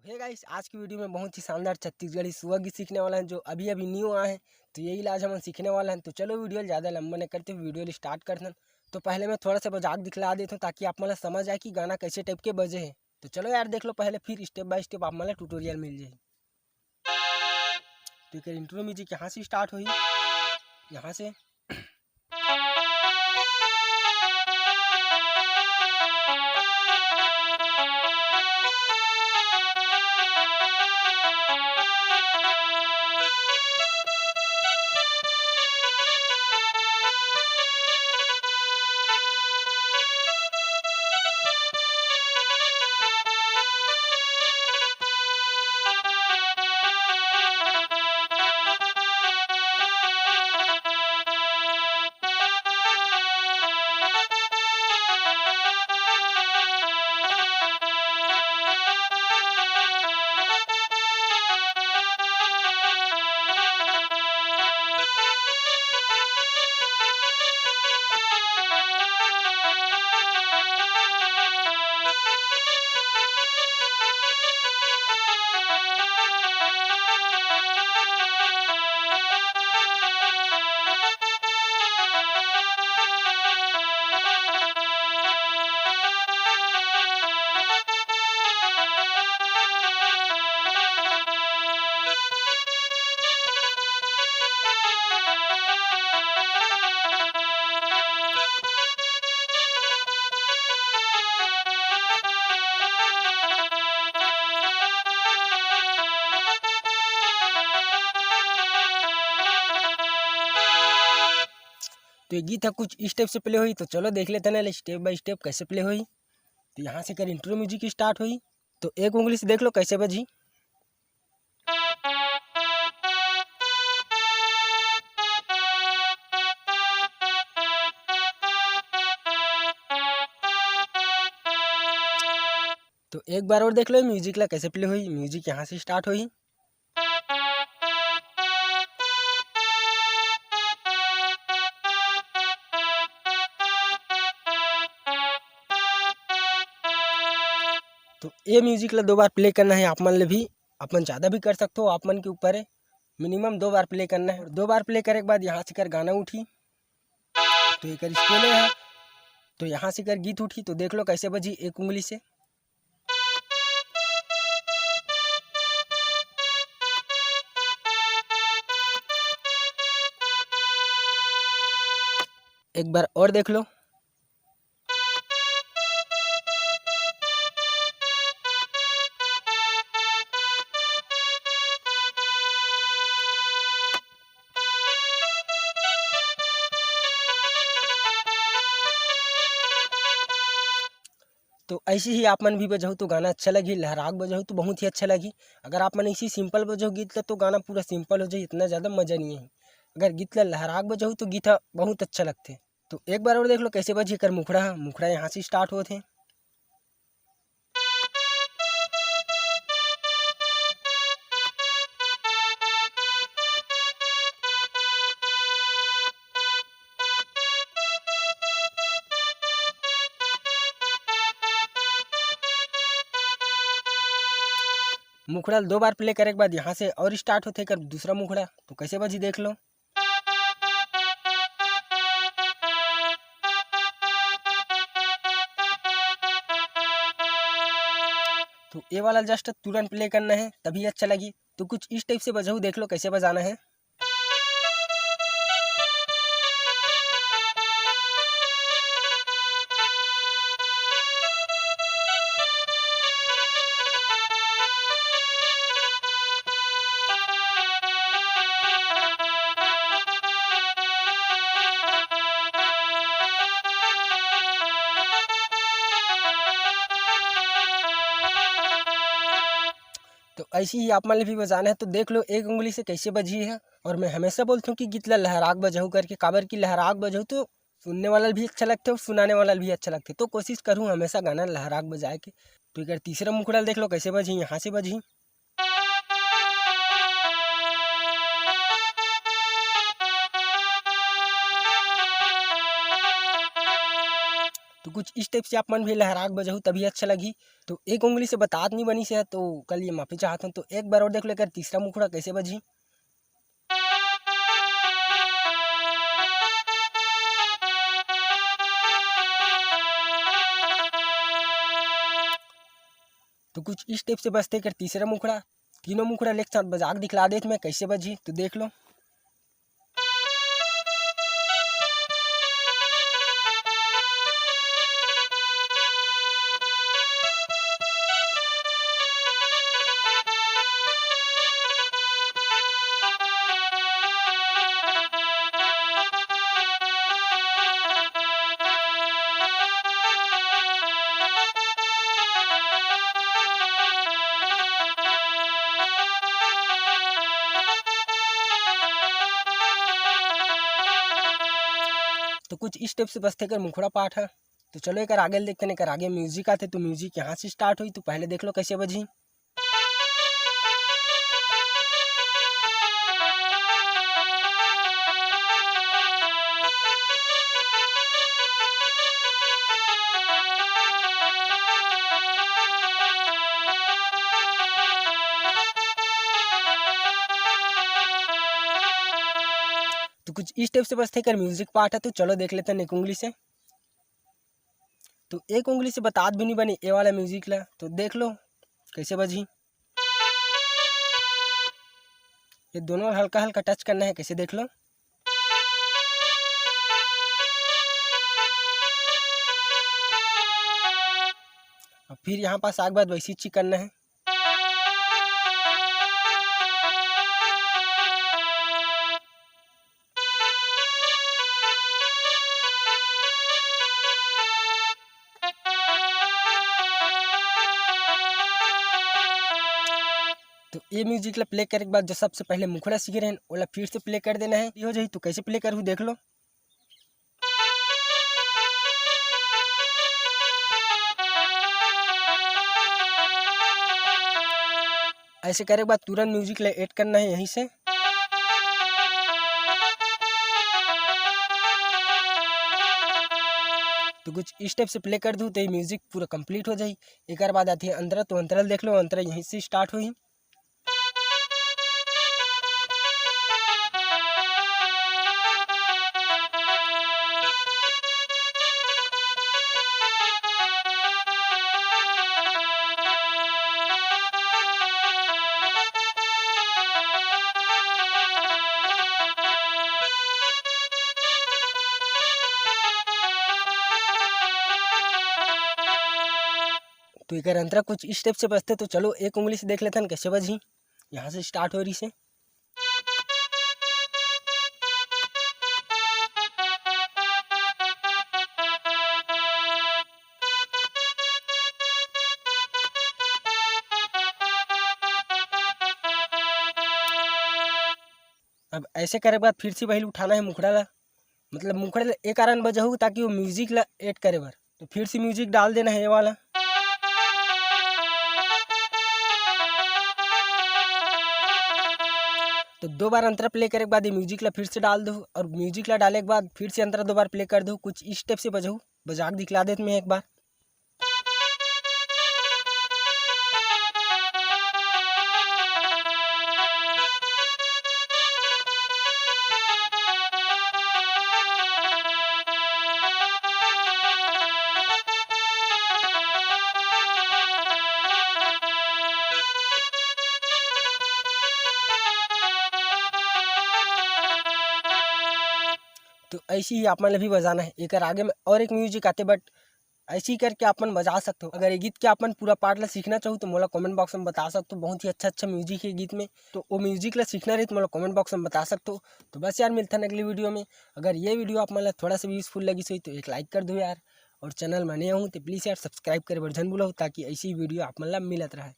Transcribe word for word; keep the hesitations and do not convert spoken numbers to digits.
Hey guys, आज की video में बहुत ही शानदार छत्तीसगढ़ी सुआ गीत सीखने वाला है, जो अभी अभी न्यू आए हैं। तो यही इलाज हम सीखने वाला है। तो चलो, वीडियो ज़्यादा लंबा नहीं करते, वीडियो स्टार्ट करते हैं। तो पहले मैं थोड़ा सा बजा के दिखला देता हूँ, ताकि आप मतलब समझ आए कि गाना कैसे टाइप के बजे है। तो चलो यार, देख लो पहले, फिर स्टेप बाय स्टेप आप मतलब ट्यूटोरियल मिल जाए। तो एक इंट्रो म्यूजिक यहाँ से स्टार्ट हुई, यहाँ से। तो ये गीत है कुछ इस टाइप से प्ले हुई। तो चलो देख लेते हैं स्टेप बाय स्टेप कैसे प्ले हुई। तो यहाँ से कर इंट्रो म्यूजिक स्टार्ट हुई। तो एक उंगली से देख लो कैसे बजी। तो एक बार और देख लो म्यूजिक ला कैसे प्ले हुई। म्यूजिक यहाँ से स्टार्ट हुई। तो ये म्यूजिक ला दो बार प्ले करना है आप मन ले भी, अपन ज़्यादा भी कर सकते हो, आप मन के ऊपर है। मिनिमम दो बार प्ले करना है। दो बार प्ले करे के बाद यहाँ से कर गाना उठी, तो एक स्केल है, तो यहाँ से कर गीत उठी। तो देख लो कैसे बजी एक उंगली से। एक बार और देख लो। तो ऐसे ही आप मन भी बजाहू तो गाना अच्छा लगही, लहराग बजाहू तो बहुत ही अच्छा लगही। अगर आप मन ऐसे ही सिंपल बजाहू गीत ला तो गाना पूरा सिंपल हो जाही, इतना ज़्यादा मज़ा नहीं है। अगर गीत ला लहराग बजाहू तो गीत ह बहुत अच्छा लगथे। तो एक बार और देख लो कैसे बजी कर मुखड़ा ह। मुखड़ा यहाँ से स्टार्ट होत हे। मुखड़ा ल दो बार प्ले करे के बाद यहाँ से और स्टार्ट होथे कर दूसरा मुखड़ा। तो कैसे बजी देख लो। तो ये वाला जस्ट तुरंत प्ले करना है, तभी अच्छा लगी। तो कुछ इस टाइप से बजाऊ, देख लो कैसे बजाना है। तो ऐसे ही आप मन ल भी बजाना है, तो देख लो एक उंगली से कैसे बजी है। और मैं हमेशा बोलथों कि गीत ला लहराग बजाहू करके, काबर कि लहराग बजाहू तो सुनने वाला भी अच्छा लगथे और सुनाने वाला भी अच्छा लगथे। तो कोशिश करूँ हमेशा गाना लहराग बजाए के। तो एक तीसरा मुखड़ा ल देख लो कैसे बजी, यहाँ से बजी। तो कुछ इस टाइप से आप मन भी लहरा के बजाहू, तभी अच्छा लगही। तो एक उंगली से बतात नहीं बनिस हे, तो कल ये माफी चाहत हूँ। तो एक बार और देख लो एकर तीसरा मुखड़ा कैसे बजही। तो कुछ इस टाइप से बजथे एकर तीसरा मुखड़ा। तीनों मुखड़ा लेके साथ बजा के दिखला देत मैं कैसे बजही, तो देख लो। तो कुछ इस टाइप से बजथे एकर मुखड़ा पाठ ह। तो चलो एकर आगे ल देखते हैं, एकर आगे म्यूजिक आथे, तो म्यूजिक यहाँ से स्टार्ट होई, तो पहले देख लो कैसे बजही। तो कुछ इस टाइप से बजथे एकर म्यूजिक पार्ट ह। तो चलो देख लेते हैं एक उंगली से। तो एक उंगली से बतात भी नहीं बनी ये वाला म्यूजिक ला, तो देख लो कैसे बजही। ये दोनों हल्का हल्का टच करना है, कैसे देख लो। अब फिर यहाँ पास आगे बाद वैसी चीज करना है। तो ये म्यूजिक ला प्ले करे के बाद जो सबसे पहले मुखड़ा सीखे रहन, ओला फिर से प्ले कर देना है। ये हो जाही, तो कैसे प्ले करहू देख लो। ऐसे करे के बाद तुरंत म्यूजिक ला ऐड करना है यहीं से। तो कुछ इस टाइप से प्ले कर दूँ तो ये म्यूजिक पूरा कंप्लीट हो जाही। एक बार बाद आती है अंतरा, तो अंतरा देख लो, अंतरा यहीं से स्टार्ट हुई। तो एकर अंतरा कुछ इस टाइप से बजथे। तो चलो एक उंगली से देख लेथन कैसे बजही। यहाँ से स्टार्ट हो रही से। अब ऐसे करे के बाद फिर से वही उठाना है मुखड़ा ला, मतलब मुखड़ा ला ए कारण बजाहू ताकि वो म्यूजिक ला ऐड करे बर। तो फिर से म्यूजिक डाल देना है ये वाला। तो दो बार अंतरा प्ले करे के बाद ये म्यूजिक ला फिर से डाल दो, और म्यूजिक ला डाले के बाद फिर से अंतरा दो बार प्ले कर दो। कुछ इस टाइप से बजाऊ, बजा के दिखला देत मैं एक बार। तो ऐसे ही आप मन ला भी बजाना है। एकर आगे में और एक म्यूजिक आते, but ऐसे ही करके आप मन बजा सकते हो। अगर ये गीत के आप मन पूरा पार्ट ला सीखना चाहो तो मोला कमेंट बॉक्स में बता सकते हो, बहुत ही अच्छा अच्छा म्यूजिक है गीत में। तो वो म्यूजिक ला सीखना रही तो मोला कमेंट बॉक्स में बता सकते हो। तो बस यार, मिलथन अगली वीडियो में। अगर ये वीडियो आप मन ला थोड़ा सा भी यूजफुल लगिस होही तो एक लाइक कर दो यार, और चैनल में नया हो तो प्लीज यार सब्सक्राइब करे बर झन भूलव, ताकि ऐसी वीडियो आप मन ला मिलत रहे।